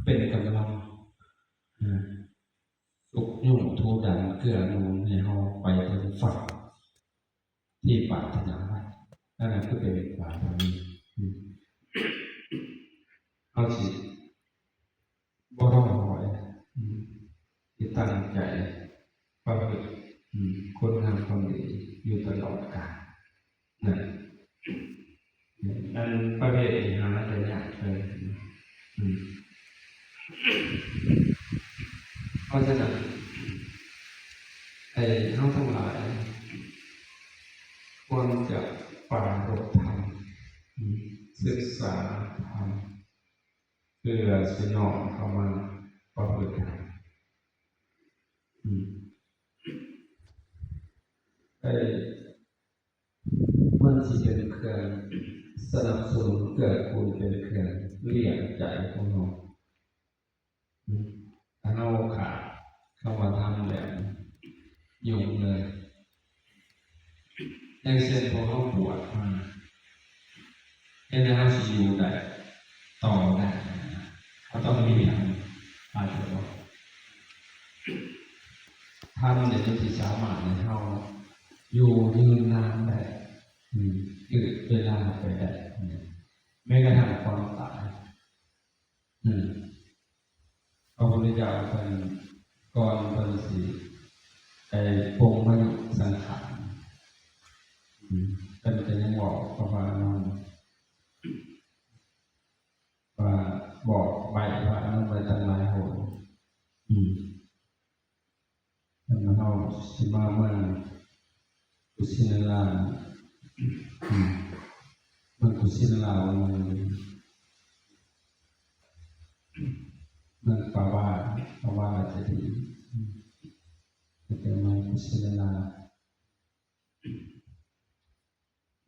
ເປັນກຳລັງ ອາ ຊຸກຍູ້ຖູດັນເກື້ອໜູນໃຫ້ເຮົາໄປເຖິງຝັ່ງທີ່ປາດຖະໜາໄວ້. ນັ້ນນະຄືເປັນບາບາມີ ອາ ເຮົາຊິ ບໍ່ທ້ອຖອຍ ອາ ທີ່ຕັ້ງໃຈປະພຶດ ອາ ຄຸນງາມຄວາມດີຢູ່ຕະຫຼອດການນະ. ອັນປະເພດນີ້ຫາໄດ້ຍາກເລີຍ ອາ ເພາະສະນັ້ນ ໃຫ້ເຮົາທັງຫຼາຍຄວນຈະປາລົບທຳ ອາ ສຶກສາທຳ ເພື່ອຊິນ້ອມເຂົ້າມາປະພຶດທຳ ອາ ໃຫ້ມັນຊິເປັນເຄື່ອງສະໜັບສະໜູນເກື້ອກູນ ເປັນເຄື່ອງລ້ຽງໃຈຂອງເຮົາ ອາ ຖ້າເຮົາຂາດຄຳວ່າທຳແລ້ວ ຫຍຸ້ງເລີຍ. ຢ່າງເຊັ່ນ ພວກເຮົາບວດມາ ເຮັດໃຫ້ເຮົາຊິຢູ່ໄດ້ ຕໍ່ໄດ້ ເຮົາຕ້ອງມີທຳ ເຂົ້າໃຈບໍ່? ທຳນີ້ມັນຊິສາມາດໃຫ້ເຮົາຢູ່ຍືນນານໄດ້ ອາ ຍືດເວລາໄປໄດ້ ອາ ແມ້ກະທັ່ງຄວາມຕາຍ ອາ ພະພຸດທະເຈົ້າເພິ່ນ ກ່ອນເພິ່ນຊິໄປປົງມະຍຸສັງຂານ ອາ ເພິ່ນກໍຍັງບອກກັບພະອານານ ວ່າ ບອກໃບ້ພະອານານໄວ້ຕັ້ງຫຼາຍຫົນ ອາ ແລ້ວເຮົາຊິມາເມືອງກຸສິນາລາ ອາ ເມືອງກຸສິນາລາ ເມືອງ ເມືອງປາວາ ປາວາລາຈະດີ ອາ ເປັນເມືອງກຸສິນາລາ.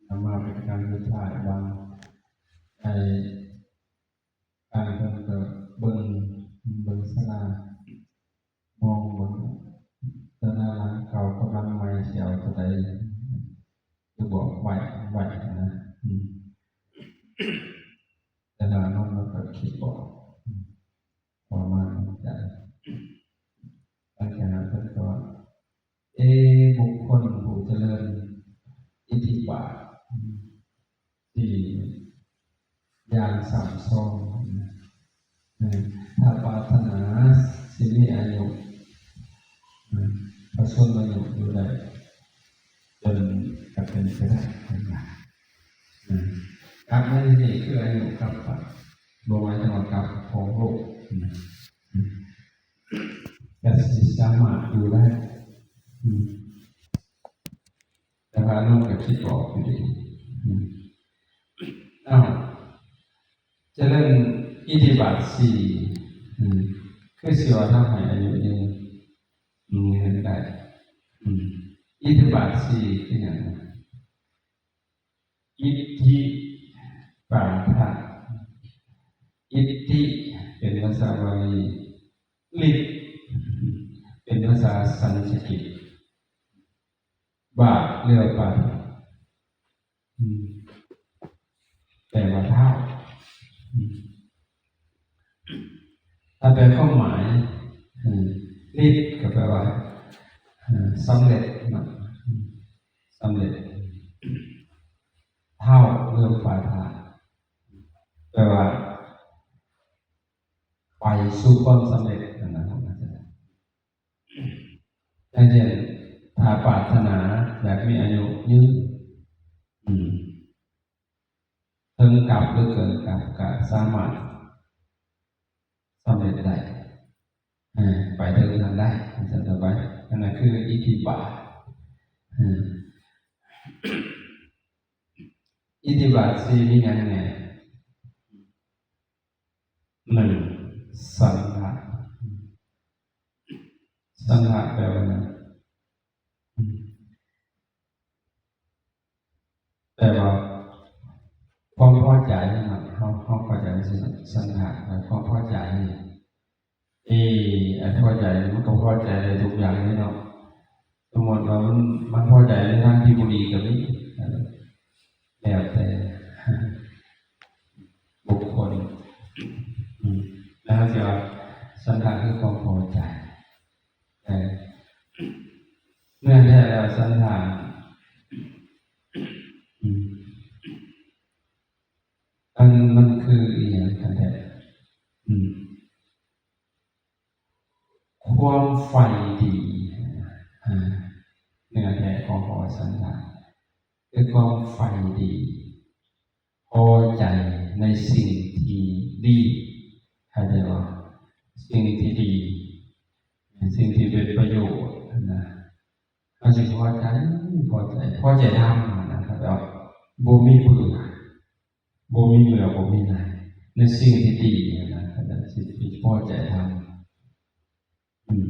ນຳມາເປັນການສຸດທ້າຍວ່າ ໃຫ້ທ່ານເພິ່ນກໍເບິ່ງ ເບິ່ງສາລາ ມອງເບິ່ງສາລາຫຼັງເກົ່າກັບຫຼັງໃໝ່ ຊິເອົາຕົວໃດ ຄືບອກໄວ້ ໄວ້ນະ ອາ ແຕ່ລະອັນນັ້ນມັນກໍຄິດບໍ່ອອກ ອາ ປະມານໃຈ ຫຼັງຈາກນັ້ນເພິ່ນກໍວ່າ ເອ ບຸກຄົນຜູ້ຈະເລີນອິດທິບາດສີ່ຢ່າງສາມຊອງ ຖ້າປາດຖະໜາຊິມີອາຍຸ ພະຊົນອາຍຸຢູ່ໄດ້ຈົນກະເປັນໄປໄດ້ ເພິ່ນວ່າ ກັບໃນທີ່ນີ້ຄືອາຍຸກັບ ບໍ່ໝາຍເຖິງວ່າກັບຂອງໂລກນະ ແຕ່ຊິສາມາດຢູ່ໄດ້ ອາ ແຕ່ວ່າອານານກໍຄິດບໍ່ອອກຢູ່ດີ ອາ ເອົ້າ ຈະເລີ່ມອິດທິບາດສີ່ ອາ ຄືຊິວ່າທຳໃຫ້ອາຍຸຍືນ ຍືນໄດ້ ອາ ອິດທິບາດສີ່ຄືຫຍັງ? ອິດທິບາທະ ອິດທິເປັນພາສາບາລີ ລິດເປັນພາສາສັນສະກິດ ບາ ຫຼືວ່າປາທະ ອາ ແປວ່າທ້າວ ອາ ຖ້າແປຄວາມໝາຍ ອາ ລິດກໍແປວ່າ ອາ ສຳເລັດເນາະ ອາ ສຳເລັດ ທ້າວ ຫຼືວ່າປາທະ ແປວ່າໄປສູ່ຄວາມສຳເລັດນັ້ນນະ. ຢ່າງເຊັ່ນ ຖ້າປາດຖະໜາຢາກມີອາຍຸຍືນ ອາ ເຖິງກັບ ຫຼື ເກີນກັບ ກໍສາມາດສຳເລັດໄດ້ ອາ ໄປເຖິງນັ້ນໄດ້ ຈັ່ງຊັ້ນໄປ ອັນນັ້ນຄືອິດທິບາດ ອາ ອິດທິບາດສີ່ມີຫຍັງແດ່? ໜຶ່ງ ສັນທະ ສັນທະແປວ່າຫຍັງ? ແປວ່າຄວາມພໍໃຈນະ ເຮົາ ເຮົາເຂົ້າໃຈວ່າສັນທະ ແປວ່າຄວາມພໍໃຈ. ເອີ ອັນພໍໃຈມັນກໍພໍໃຈໄດ້ທຸກຢ່າງເດ້ເນາະ. ສົມມຸດວ່າມັນ ມັນພໍໃຈໃນທາງທີ່ບໍ່ດີກໍມີ ແລ້ວແຕ່ບຸກຄົນ ອາ ແລະ ເຮົາຊິວ່າສັນທານຄືຄວາມພໍໃຈ. ເອີ ເນື້ອແທ້ແລ້ວສັນທານ ອືມ ມັນ ມັນຄືອີ່ຫຍັງກັນແທ້? ອືມ ຄວາມໃຝ່ດີ ອາ ເນື້ອແທ້ຂອງຄຳວ່າສັນທານ ຄືຄວາມໃຝ່ດີ ພໍໃຈໃນສິ່ງທີ່ດີ ເຂົ້າໃຈບໍ່? ສິ່ງທີ່ດີ ສິ່ງທີ່ເປັນປະໂຫຍດນະ ເຮົາຊິພໍໃຈ ພໍໃຈ ພໍໃຈທຳນະ ເຂົ້າໃຈບໍ່? ບໍ່ມີເບື່ອ ບໍ່ມີເບື່ອ ບໍ່ມີໜ່າຍ ໃນສິ່ງທີ່ດີນະ ເຂົ້າໃຈ ຊິພໍໃຈທຳ ອືມ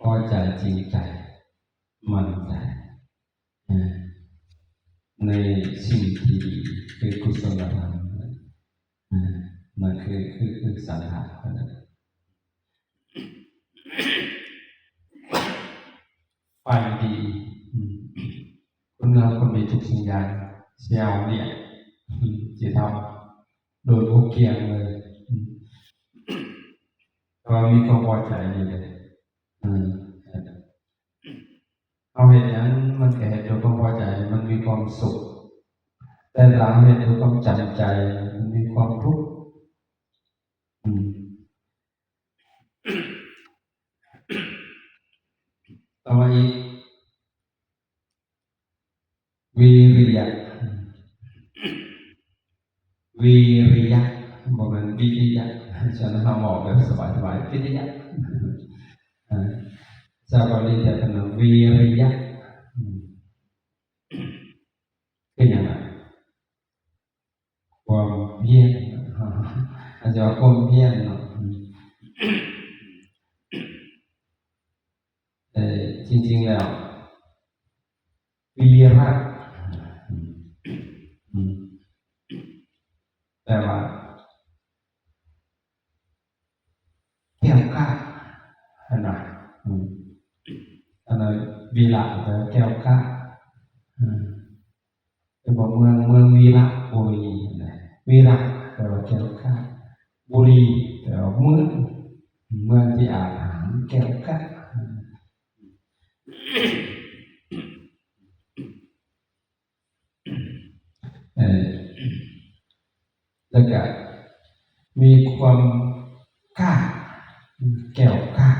ພໍໃຈ ຈິງໃຈ ໝັ້ນໃຈ ໃນສິ່ງທີ່ດີ ຄືກຸສົລະທຳ ນັ້ນຄື ຄື ຄືສັນທານ ໄຟດີ ອືມ ຄົນເຮົາກໍມີທຸກສິ່ງຢ່າງ ຊິເອົາລຽນ ອືມ ຊິເທົ່າ ໂດຍບໍ່ກ່ຽງເລີຍ ອືມ ແຕ່ວ່າມີຄວາມພໍໃຈນີ້ເດ້ ອືມ ເຮົາເຮັດຫຍັງມັນກໍເຮັດດ້ວຍຄວາມພໍໃຈ ມັນມີຄວາມສຸກ ແຕ່ຖ້າເຮົາເຮັດດ້ວຍຄວາມຈຳໃຈ ມັນມີຄວາມທຸກ ອືມ ຕໍ່ມາອີກ ວິລິຍະ ວິລິຍະ ບໍ່ແມ່ນວິລິຍະ ສະນັ້ນເຮົາເວົ້າແບບສະບາຍໆ ວິລິຍະ ເອີ ສາວເກົາຫຼີແທ້ເພິ່ນວ່າວິລິຍະ ອືມ ຄືຫຍັງລະ? ຄວາມພຽນ ອາດຈະວ່າຄວາມພຽນເນາະ ເອີ ຈິງໆແລ້ວ ວິລິຍະ ແປວ່າ ແກ້ວກ້າຫັ້ນນະ ອືມ ອັນນັ້ນ ວິລະ ແປວ່າແກ້ວກ້າ ອືມ ເປັນບໍ່ ເມືອງ ເມືອງວິລະບູລີຫັ້ນນະ ວິລະ ແປວ່າແກ້ວກ້າ ບູລີ ແປວ່າເມືອງ ເມືອງທີ່ອາດຫານ ແກ້ວກ້າ ເອີ ແລ້ວກະມີຄວາມກ້າ ແກ້ວກ້າ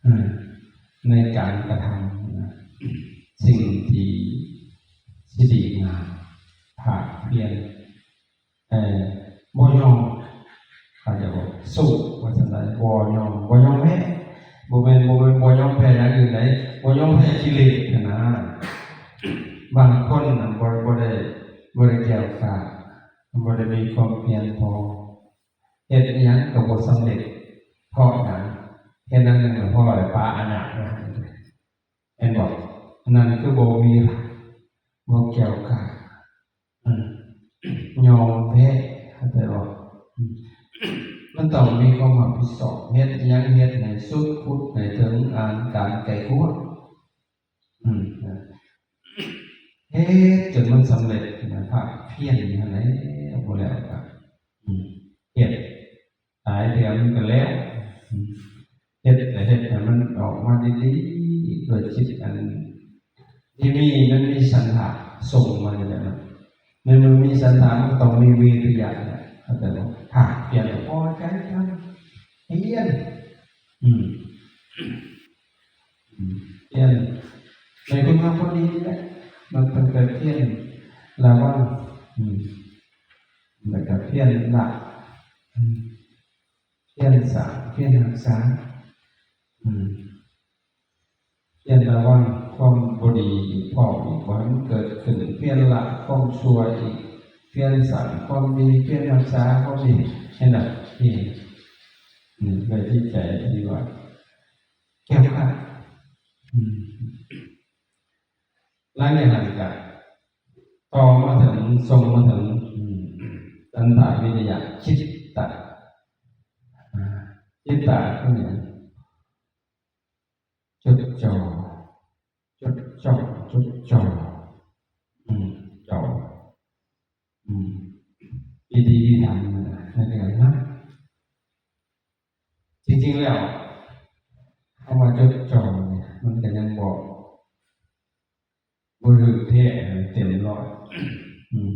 ເອີ ໃນການກະທຳນະ ສິ່ງທີ່ ທີ່ດີງາມ ພາກພຽນ ເອີ ບໍ່ຍອມ ເຂົາເຈົ້າບອກ ສູ້ ວ່າຊັ້ນໃດ ບໍ່ຍອມ ບໍ່ຍອມແພ້ ບໍ່ແມ່ນ ບໍ່ແມ່ນບໍ່ຍອມແພ້ຢ່າງອື່ນໃດ ບໍ່ຍອມແພ້ກິເລດຫັ້ນນະ ບາງຄົນນະ ບໍ່ ບໍ່ໄດ້ ບໍ່ໄດ້ແກ້ວກ້າ ບໍ່ໄດ້ມີຄວາມພຽນພໍ ເຮັດອີ່ຫຍັງກໍບໍ່ສຳເລັດ ເພາະຫຍັງ? ເຮັດອັນໜຶ່ງແລ້ວພໍແລ້ວ ປະອັນນັ້ນ ເຫັນບໍ່? ນັ້ນຄືບໍ່ມີ ບໍ່ແກ້ວກ້າ ອືມ ຍອມແພ້ ເຂົ້າໃຈບໍ່? ອືມ ມັນຕ້ອງມີຄວາມຮັບຜິດຊອບ ເຮັດຫຍັງເຮັດໃຫ້ສຸດ ຂຸດໃຫ້ເຖິງ ອ່ານການໄກ່ກວດ ອືມ ເຮັດຈົນມັນສຳເລັດນະ ພາກພຽນຫັ້ນແຫຼະ ບໍ່ແລ້ວກໍ ອືມ ເຮັດ ຫຼາຍເທື່ອມັນກໍແລ້ວ ເຮັດກໍເຮັດໃຫ້ມັນອອກມາດີໆ ດ້ວຍຈິດອັນທີ່ມີ ມັນມີສັນທາສົ່ງມາຢູ່ແລ້ວເນາະ ໃນເມື່ອມີສັນທາ ມັນກໍຕ້ອງມີວິລິຍະແຫຼະ ເຂົ້າໃຈບໍ່? ພາກພຽນ ພໍໃຈທຳ ຮຽນ ອືມ ອືມ ພຽນ ໃນຄົນເຮົາພໍດີນີ້ແຫຼະ ມັນເປັນການພຽນລະວັງ ອືມ ແລ້ວກໍພຽນລະ ອືມ ພຽນສ້າງ ພຽນຮັກສາ ອືມ ພຽນລະວັງຄວາມບໍ່ດີອີກພ້ອມ ອີກບໍ່ໃຫ້ມັນເກີດຂຶ້ນ ພຽນລະຄວາມຊົ່ວອີກ ພຽນສ້າງຄວາມດີ ພຽນຮັກສາຄວາມດີ ເຫັນບໍ່? ນີ້ ອືມ ດ້ວຍຈິດໃຈທີ່ວ່າ ແກ້ວກ້າ ອືມ ຫຼັງຈາກນັ້ນກະຕໍ່ມາເຖິງ ສົ່ງມາເຖິງ ອືມ ສັນທະວິລິຍະ ຈິດຕະ ອາ ຈິດຕະຄືຫຍັງ? ຈົດຈ່ອ ຈົດຈ່ອ ຈົດຈ່ອ ອືມ ຈ່ອ ອືມ ພິທີພິຖັນ ໃນເລື່ອງນັ້ນ ຈິງແລ້ວ ຄຳວ່າຈົດຈ່ອງນີ້ ມັນກໍຍັງບໍ່ ບໍ່ຖືກແທ້ເຕັມຮ້ອຍ. ອືມ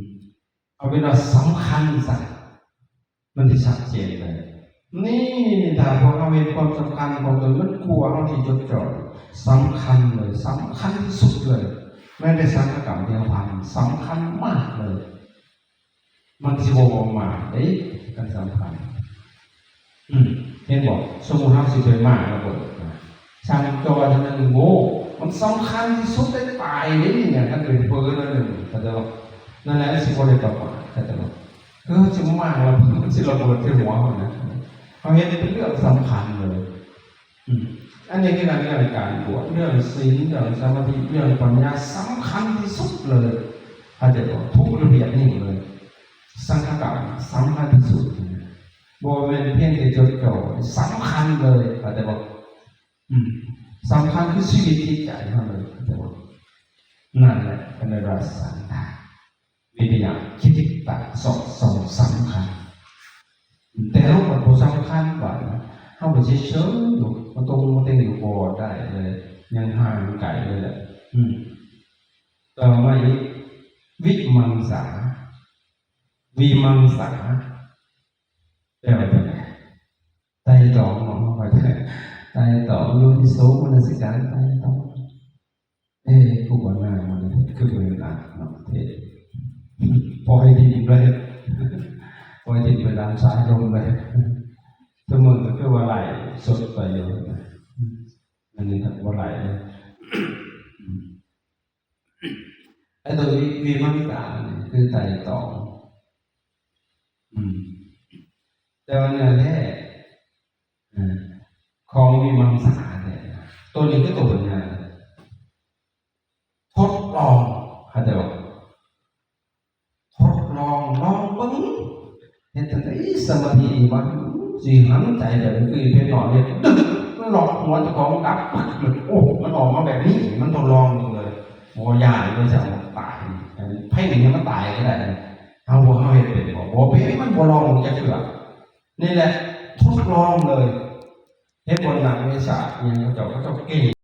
ເອົາເປັນວ່າສຳຄັນຊະ ມັນຊິຊັດເຈນເລີຍ. ນີ້ ຖ້າພວກເຮົາເຫັນຄວາມສຳຄັນຂອງຕົນ ມັນກວ່າເຮົາທີ່ຈົດຈ່ອງ ສຳຄັນເລີຍ ສຳຄັນທີ່ສຸດເລີຍ. ແມ້ແຕ່ສັງຄະກຳທີ່ເຮົາທຳ ສຳຄັນມາກເລີຍ. ມັນຊິບໍ່ປະໝາດເດ້ ຄັນສຳຄັນ. ອືມ ເຫັນບໍ່? ສົມມຸດເຮົາຊິໄປມ້າງລະເບີດນະ ຊ່າງຈ່ອຍເທົ່ານັ້ນ ໂອ້ ມັນສຳຄັນທີ່ສຸດເດ້ ຕາຍເດ້ນີ້ນະ ຄັນເປັນເພີນອັນໜຶ່ງ ເຂົ້າໃຈບໍ່? ນັ້ນແຫຼະ ຊິບໍ່ໄດ້ປະໝາດ ເຂົ້າໃຈບໍ່? ຄືເຮົາຊິມ້າງລະເບີດ ມັນຊິລະເບີດໃສ່ຫົວເຮົານະ. ເຮົາເຮັດເປັນເລື່ອງສຳຄັນເລີຍ. ອືມ ອັນນີ້ຄືກັນ ເລື່ອງການບວດ ເລື່ອງສິນ ເລື່ອງສະມາທິ ເລື່ອງປັນຍາ ສຳຄັນທີ່ສຸດເລີຍ ເຂົ້າໃຈບໍ່? ທຸກລະບຽບນີ້ເລີຍ ສັງຄະກຳສຳຄັນທີ່ສຸດ ບໍ່ແມ່ນພຽງແຕ່ຈົດຈ່ອງ ສຳຄັນເລີຍ ເຂົ້າໃຈບໍ່? ອືມ ສຳຄັນຄືຊີວິດຈິດໃຈເຮົາເລີຍ ເຂົ້າໃຈບໍ່? ນັ້ນແຫຼະ ເພິ່ນເອີ້ນວ່າສັນທາ ວິລິຍະ ທິດຖິຕະ ສອດສ່ອງ ສຳຄັນ. ແຕ່ເຮົາກໍບໍ່ສຳຄັນບາດນີ້ ເຮົາກໍເສີຍໆຢູ່ ມາຕົງມາເຕັງຢູ່ ບໍ່ໄດ້ເລີຍ ຍັງຫ່າງໄກເລີຍແຫຼະ. ອືມ ຕໍ່ມາອີກ ວິມັງສາ ວິມັງສາ ແປວ່າຈັ່ງໃດ? ໄຕ່ຕອງເນາະ ເຮົາກໍໄຕ່ຕອງ ໂຍນິໂສມະນະສິການ ໄຕ່ຕອງ ເອີ ຄູບານາມານີ້ຄືບໍ່ເຫັນອັດເນາະ ເທດ ປ່ອຍຖິ້ມເລີຍ ປ່ອຍຖິ້ມໄປຕາມສາຍລົມເລີຍ. ທຸກມື້ກໍຄືວ່າໄລສົດໄປຢູ່ ອັນນີ້ກໍບໍ່ໄລເລີຍ. ໄອ້ຕົວວິ ວິມັງສານີ້ຄືໄຕ່ຕອງ. ອືມ ແຕ່ວ່າເນື້ອແທ້ ເອີ ຂອງວິມັງສາແທ້ ຕົວນີ້ຄືຕົວປັນຍາ ທົດລອງ ເຂົ້າໃຈບໍ່? ທົດລອງ ລອງເບິ່ງ ເຮັດຈັ່ງໃດສະມາທິນີ້ວ່າ ຊິຫັນໃຈແບບຄືເພັດນ້ອຍເຮັດ ດຶກ ມັນລັອກຫົວເຈົ້າຂອງດັບ ປຶກ ໂອ້ ມັນອອກມາແບບນີ້ ມັນທົດລອງເບິ່ງເລີຍ. ບໍ່ຢ້ານເລີຍ ຊິເອົາຕາຍ ໃຜນີ້ໃຫ້ມັນຕາຍກໍໄດ້. ເຮົາ ພວກເຮົາເຮັດເປັນບໍ່? ບໍ່ເປັນ ມັນບໍ່ລອງເບິ່ງຈັກເທື່ອ. ນີ້ແຫຼະ ທົດລອງເລີຍ ເຮັດບ່ອນນັກວິທະຍາສາດອີ່ຫຍັງ ເຂົາເຈົ້າ ເຂົາເຈົ້າເກັ່ງ